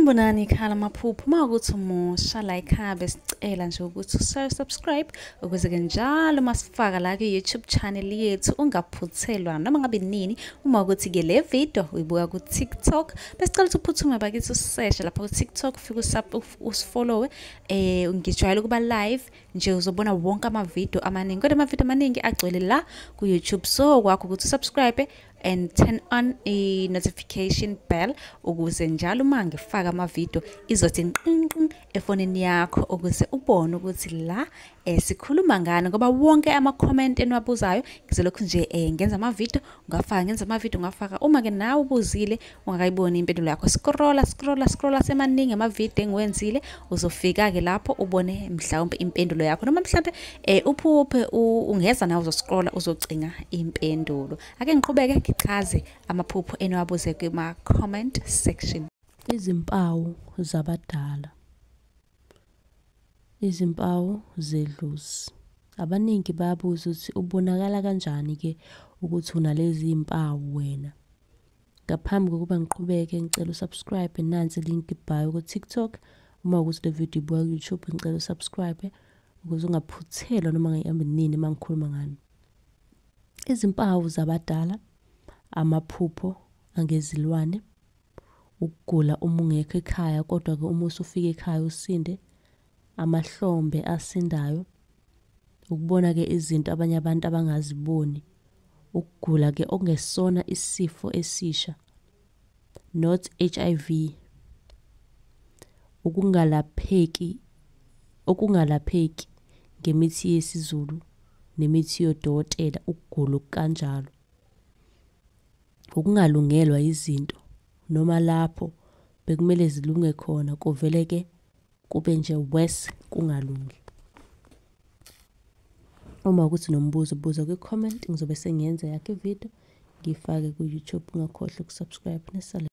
Sanibonani ekhaya lamaphupho. Uma ukuthi umusha la ekhaya, besicela nje ukuthi usubscribe ukuze-ke njalo uma sifaka la kwi-YouTube channel yethu ungaphuthelwa noma ngabe nini. Uma ukuthi-ke le video uyibuka ku-TikTok, besicela ukuthi uphuthume bakithi useshe lapha ku-TikTok, ufike usifollowe. Ngijwayele ukuba live nje, uzobona wonke amavidiyo amaningi, kodwa amavidiyo amaningi agcwele la ku-YouTube. So kwakho ukuthi usubscribe and turn on i-notification bell ukuze njalo uma ngifaka amavidiyo izothi nqinqin efonini yakho, ukuze ubone ukuthi la sikhuluma ngani, ngoba wonke ama-comment eniwabuzayo ngizolokhu nje ngenza amavidiyo ngafaka, ngenza amavidiyo ngafaka. Uma-ke nawe ubuzile ungakayiboni impendulo yakho, scrolla, scrolla, scrolla, semaningi amavidiyo engiwenzile, uzofika-ke lapho ubone mhlawumbe impendulo yakho, noma mhlawumbe uphuphe ungeza nawe uzoscrolla uzocinga impendulo. Ake ngiqhubeke ngichaze amaphupho eniwabuze kuma-comment section. Izimpawu zabadala, izimpawu zedlozi. Abaningi bayabuza ukuthi ubonakala kanjani-ke ukuthi unalezi mpawu wena. Ngaphambi kokuba ngiqhubeke, ngicela usubscribe, nansi link bio ku-TikTok. Uma ukuthi le video ibuka ku-YouTube, ngicela usubscribe ukuze ungaphuthelwa noma ngabe nini uma ngikhuluma ngani. Izimpawu zabadala: amaphupho angezilwane, ukugula uma ungekho ekhaya kodwa-ke uma usufika ekhaya usinde, amahlombe asindayo, ukubona-ke izinto abanye abantu abangaziboni, ukugula-ke okungesona isifo esisha, not HIV, ukungalapheki, okungalapheki ngemithi yesiZulu nemithi yodokotela, ukugula okukanjalo, ukungalungelwa izinto noma lapho bekumele zilunge khona kuvele-ke kube nje worse, kungalungi. Uma ukuthi nombuzo, buza kwi-comment, ngizobe sengiyenza yakho ividiyo ngiyifake ku-YouTube. Ungakhohlwa ukusubscribe. Nisale.